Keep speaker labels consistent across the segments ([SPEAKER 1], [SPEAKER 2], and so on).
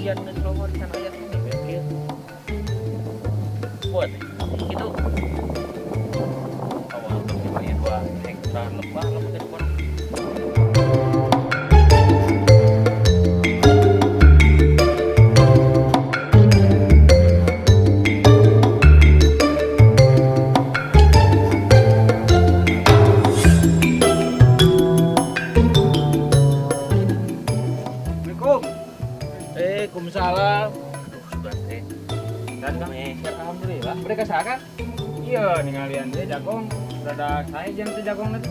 [SPEAKER 1] Janjian geus luhur can aya teh kieu. Buat itu. Awal tuh 2 hektar lebah lamun teh diborong.
[SPEAKER 2] Assalamualaikum.
[SPEAKER 1] Eh, kumsalam. Aduh, sudah teh.
[SPEAKER 2] Dan Kang,
[SPEAKER 1] Nih, alhamdulillah.
[SPEAKER 2] Mereka saha kan? Iya, ningalian dia jagong. Rada sae jeung teh jagong teh.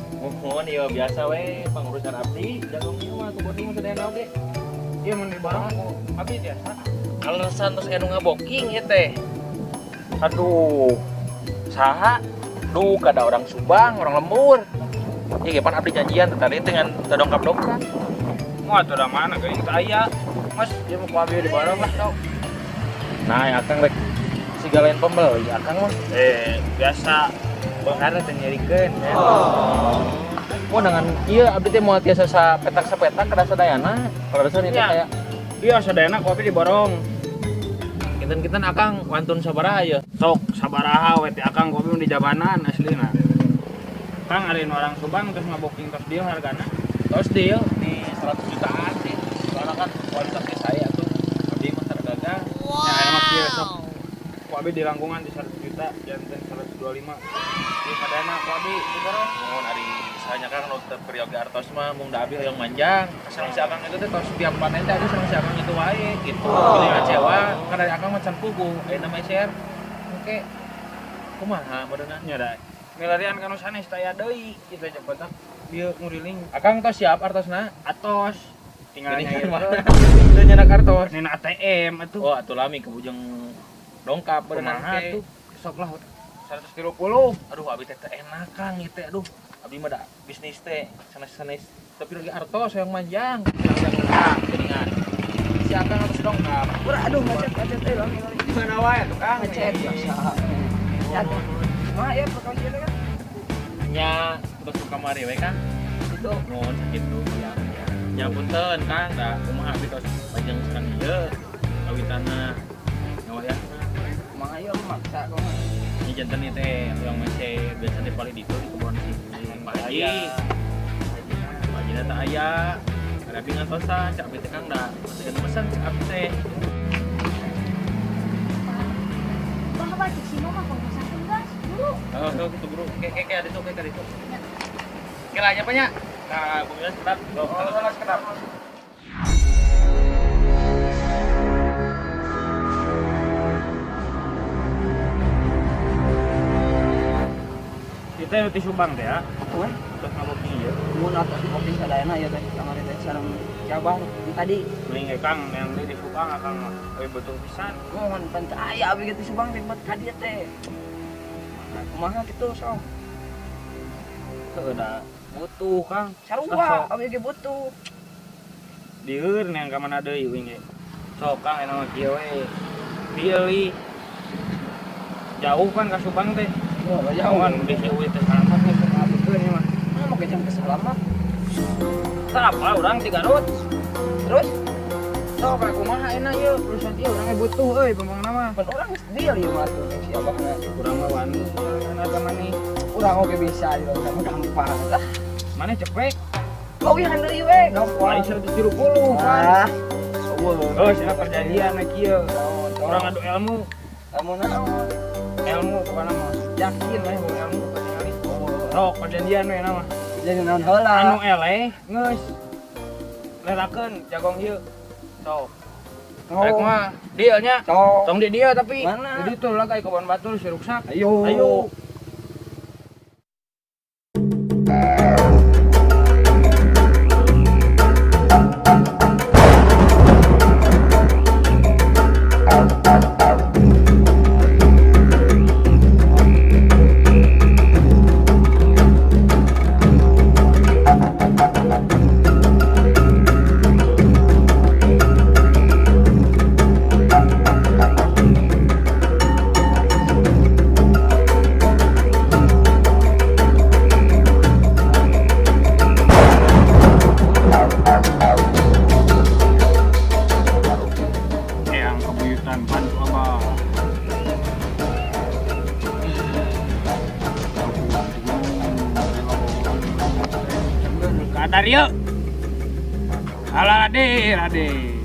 [SPEAKER 1] Mohon ieu biasa we pangurusan abdi jagong ieu mah kebon ieu mah sadayana oge.
[SPEAKER 2] Iya mun diborong ku abdi biasa.
[SPEAKER 1] Alasan terus anu ngaboking ieu teh. Aduh. Saha? Duh, kada orang Subang, orang lembur. Ieu ge pan abdi janjian teh tadi dengan teu dongkap-dongkap.
[SPEAKER 2] Wah, tuh da mana geuning teu aya. Mas, dia mau ku abdi diborong lah sok.
[SPEAKER 1] Nah, ya akang rek siga lain pembeli akang mah.
[SPEAKER 2] Eh, biasa. Beunghar teh nyerikeun ya.
[SPEAKER 1] Oh, dengan iya abdi teh moal tiasa sapetak-sapetak kada sadayana. Kalau dasar itu
[SPEAKER 2] Iya.
[SPEAKER 1] kayak
[SPEAKER 2] Iya, sadayana ku abdi diborong.
[SPEAKER 1] kinten-kinten akang wantun sabaraha ieu?
[SPEAKER 2] Sok sabaraha we teh akang ku abdi mun di jabanan aslina. Kang ari nu orang Subang terus ngaboking tos deal hargana.
[SPEAKER 1] Terus deal di 100 jutaan sih. Soalnya kan kualitasnya saya tuh abdi mah teu gagal.
[SPEAKER 2] Ya, aya mah kieu sok. Ku abdi di langkungan di 100 juta janten 125. Di sadayana ku abdi diborong.
[SPEAKER 1] Mun ari misalnya kan nu teu perioge artos mah mung da abi hoyong manjang. Sareng si akang itu teh tos tiap panen teh ada sareng si akang itu wae gitu. Jadi ngecewa kan dari akang mah can puguh. Ayeuna mah share. Oke. Kumaha meureunna?
[SPEAKER 2] Nya da. Milarian kanu sanes taya deui kitu cepet bieu nguriling
[SPEAKER 1] Akang tos siap artosna?
[SPEAKER 2] atos tinggal
[SPEAKER 1] Gini kan
[SPEAKER 2] nyair
[SPEAKER 1] mah. Teu nyenak artos.
[SPEAKER 2] nina ATM atuh.
[SPEAKER 1] Oh, atuh lami kebujeng dongkap berenang
[SPEAKER 2] Kumaha
[SPEAKER 1] ke.
[SPEAKER 2] tuh sok lah 130.
[SPEAKER 1] Aduh, abi teh teu enak Kang ieu teh. Aduh, abi mah da bisnis teh sanes-sanes tapi lagi artos yang manjang. Yang geuningan. Si akang harus dongkap.
[SPEAKER 3] Ura, aduh ngecet ngecet eh lami lami.
[SPEAKER 2] Di mana wae tuh Kang?
[SPEAKER 3] Ngecet biasa. Ya tuh. Mah ya perkawis itu kan.
[SPEAKER 1] Nya terus ke kamari we Kang.
[SPEAKER 3] Itu.
[SPEAKER 1] Nuhun sakitu. Nya punten Kang, da kumaha abi tos panjang sareng ieu. Kawitana ngawayahna.
[SPEAKER 3] Kumaha ieu maksa kumaha.
[SPEAKER 1] Nya janten ieu teh yang mese biasa teh paling ditu di kebon si Pak Haji. Pak Haji teh aya. Ada abi ngantosan, cak abi teh Kang da masih mesen cak abi teh.
[SPEAKER 4] Bah, cek si mama kalau masakin gas, buru.
[SPEAKER 1] Oh, tuh, tuh, bro. Kayak kayak kayak ada tuh, kayak ada tuh. Oke lah, apa nya? Nah, bumbunya sedap.
[SPEAKER 2] Oh, salah sekedap. Kita nu ti Subang teh ya.
[SPEAKER 3] Weh,
[SPEAKER 2] Terus ngaboking ieu.
[SPEAKER 3] mun atos di kopi sadayana ya teh kamari teh sareng jabah tadi.
[SPEAKER 2] Mending ge Kang yang di Subang akang mah euy butuh pisan.
[SPEAKER 3] Mohon pan teu aya abi gitu Subang teh buat ka dieu teh. Kumaha kitu sok.
[SPEAKER 2] Heueuh da butuh Kang.
[SPEAKER 3] Sarua abi ge butuh.
[SPEAKER 2] Dieur neang ka mana deui uing ge. Sok Kang eta mah kieu we. Pilih. Jauh kan ka Subang teh.
[SPEAKER 3] Wah, jauh.
[SPEAKER 2] Jauhan di si Uwi teh salamat nih ngabutkeun ieu mah.
[SPEAKER 3] Nah, make jam kesalamat.
[SPEAKER 2] Tah apa urang ti Garut.
[SPEAKER 3] Terus
[SPEAKER 2] Sok rek kumaha enak ieu urusan ieu urang ge butuh euy pembangna mah.
[SPEAKER 3] pan urang geus deal ieu mah tuh si abahna.
[SPEAKER 2] Urang mah wani harga maneh.
[SPEAKER 3] Urang oge bisa di mah gampang. Lah,
[SPEAKER 2] Maneh cepek.
[SPEAKER 3] gawian deui we, gampang.
[SPEAKER 2] Lain 130 kan.
[SPEAKER 3] Ah. Eueuh.
[SPEAKER 2] Oh, sia perjanjian we kieu. Urang adu ilmu,
[SPEAKER 3] Kamu naon?
[SPEAKER 2] ilmu pokona mah. Yakin we boga ilmu ketinggali. Sok perjanjian we na mah.
[SPEAKER 3] Jadi naon heula?
[SPEAKER 2] Anu eleh geus. Lerakeun jagong ieu. Sok. Rek mah dealnya.
[SPEAKER 3] Sok.
[SPEAKER 2] Tong di dia tapi
[SPEAKER 3] Mana?
[SPEAKER 2] di ditu lah kayak kebon batur si ruksak.
[SPEAKER 3] Ayo.
[SPEAKER 2] Ayo. Ka dieu. Alah rade, rade.